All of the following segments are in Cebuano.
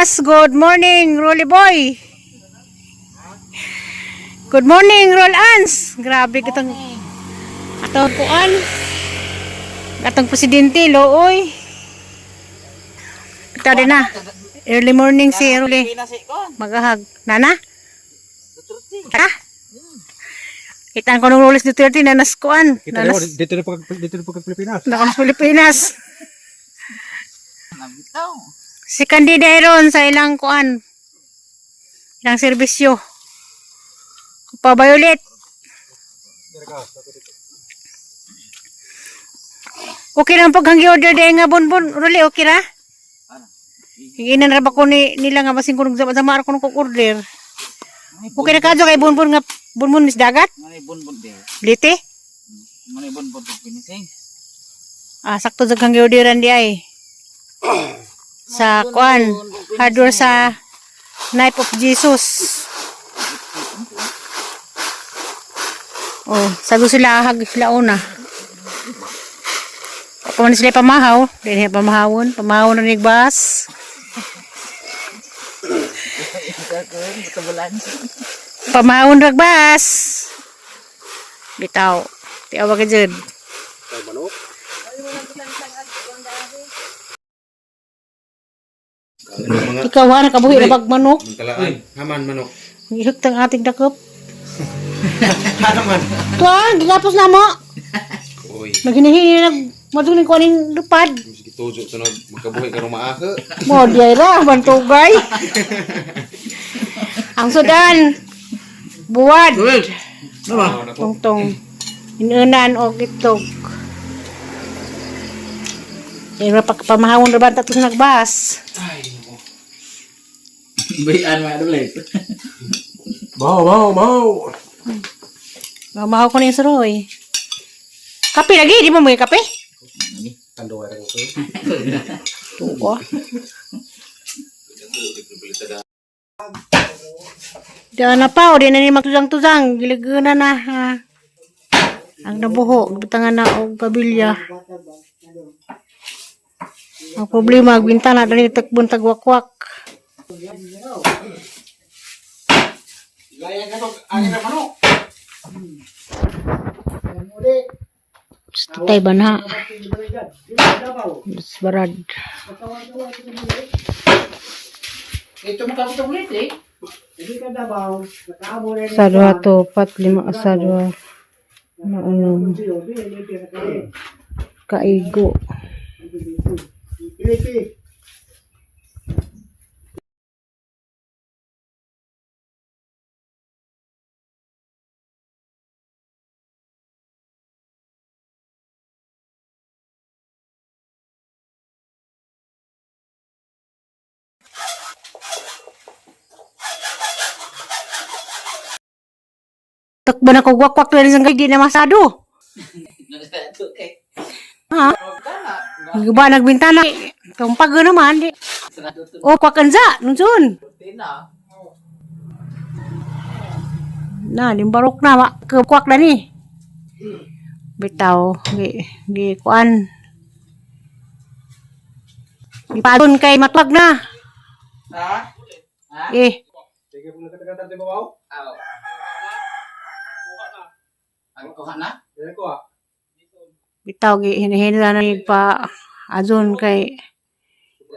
Yes, good morning, Rolly Boy. Good morning, Roll Ans. Grabe kitang atong kuan. Atong presidente, looy. Ito din na. Early morning si Rolly. Magahag. Nana? Ha? Kitaan ko nung Rolis Duterte na naskuan. Kita Nanas, dito na pag dito na pag Pilipinas. na Pilipinas. Si Candida Heron sa ilang kuan. Ilang serbisyo. Pabayolet. Okay lang pag hanggi order dahil nga bonbon. Ruli, okay ra? Hinginan ra ba ko ni, nila nga basin ko nung sama ko nung order. Okay na kadyo kay bonbon nga bonbon is dagat? Manay bonbon de. Lite? Manay bonbon pag pinising. Ah, sakto sa kang orderan di ay. Sa kuan, hardware sa Knife of Jesus. Oh, sago sila hag sila una. Paman sila pamahaw, dinhi pamahawon, pamahawon na nigbas. Pamahawon ragbas. Bitaw. Tiaw ba ka dyan? Ikaw ha, nakabuhi na pag manok. Talaan, haman manok. Ihag tang ating dakop. Tuan, gilapos na mo. Uy, Naghinihingi nag maduling ko aning lupad. sige tujo tunod magkabuhi ka maaka. Mo di ay ra bantugay. Ang sudan. Buwad. Tungtong. Inunan og itlog. Kaya pamahawon ra ba tatlo nagbas? Bayan mga ulit. Mau mau mau. Mamahaw ko na yung suroy. Kape lagi, di mo may kape? Tanduay ra ko. Tuko. Diyan na pa, o di na ni magtuzang-tuzang, giliguna na ha. Ang nabuho, butangan na og kabilya. Ang problema, bintana dali takbon tagwakwak. Gaya ka to, angin na manok. Tutay ba na? Mas barad. Ito makaputong ulit eh. Sa duha to, pat lima sa duha. Maano. Kaigo. Takbo na ko gwakwak na rin sa di na masado. Okay. Ha? Ba nagbintana. Tumpag naman di. O kwakanza nunsun. Tina. Na limbarok na wa kwak na ni. Bitaw gi gi kuan. Ipadon kay matwag na. Ha? Ha? Eh, Sige po nakatagatan di bawaw. Aw. Ang kuha na? Dili ko ah. Bitaw gi hinihina na ni pa azon kay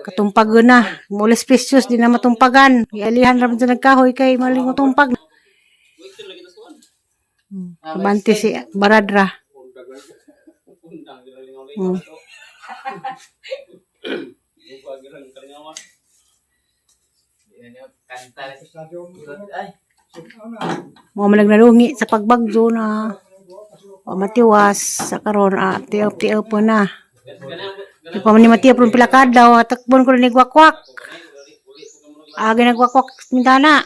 katumpagon na. Mulis precious di na matumpagan. Gialihan ra man sa nagkahoy kay maling matumpag. Abante si Baradra. Kanta. Ay. Mo man nagnalungi sa pagbagyo na o matiwas sa karon ah, tiop-tiop po na. Di pa man ni matiop ron pila ka adlaw, takbon ko ni gwakwak. Agi nagwakwak mintana.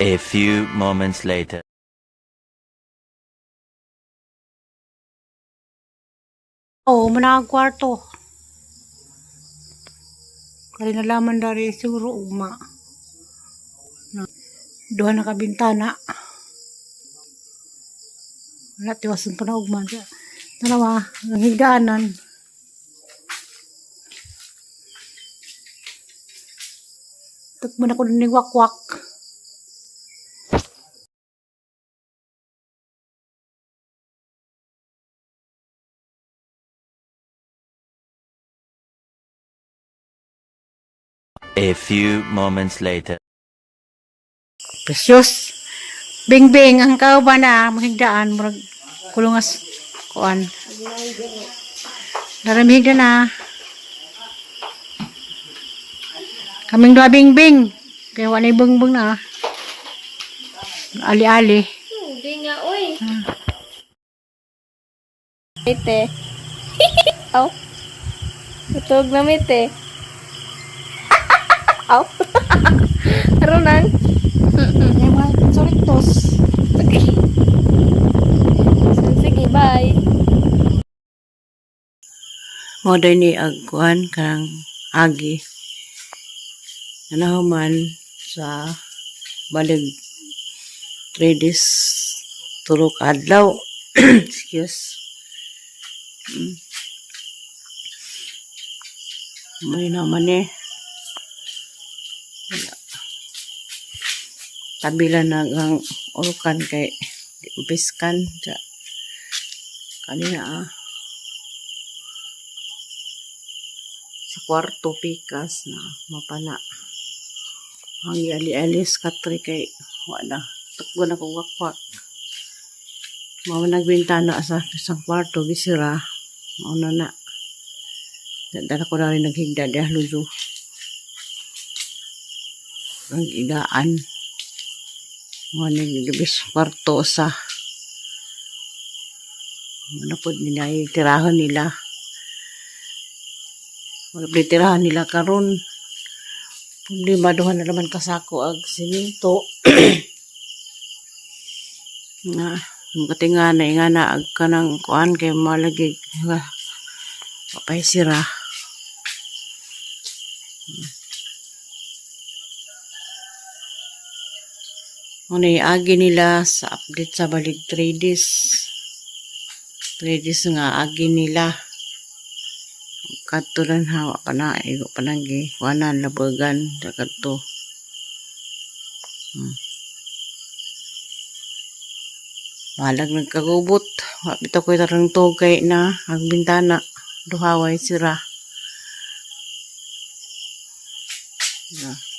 A few moments later. Oo, muna ang kwarto. Kaya nalaman dari siguro ugma. Na, duha na ka bintana. Wala tiwason pa na ugma. Dalawa, ang higdaanan. Takbo na ko ni wakwak. A few moments later. Precious. Bingbing ang kauban na mahigdaan murag kulungas kuan. Daramihigda na. Kaming duha bingbing. Kaya wala bungbong na. Ali-ali. Hindi nga, uy. Ite. Aw. Utog na mite. Aw. Arunan. Yung mga soritos. Okay. Sige, bye. Mo day ni agkuan kanang agi. Nanahuman sa balig 3 days turok adlaw. Excuse. May naman eh. Wala. Tabila na ang urukan kay piskan. Kanina ah. Sa kwarto pikas na mapana. Ang ali-alis katri kay wala. Takbo na ko wakwak. Mao nagbintana sa isang kwarto gisira. Mao na na. Dala ko na rin naghigda diha luzo. Ang idaan. Mao ni gibis kwarto sa ano po nila tirahan nila. Wala tirahan nila karon. Problema duha na naman kasako ag siminto. Nga makatinga na nga na ag kanang kuan kay malagi papay sira. Ano agi nila sa update sa balik 3 days. 3 days nga agi nila. Kadto lang hawa pa na igo pa na gi kuanan labagan sa kadto. Balag nagkagubot. Wa bitaw ko'y tarang tugay na ang bintana. Duha way sira. Yeah.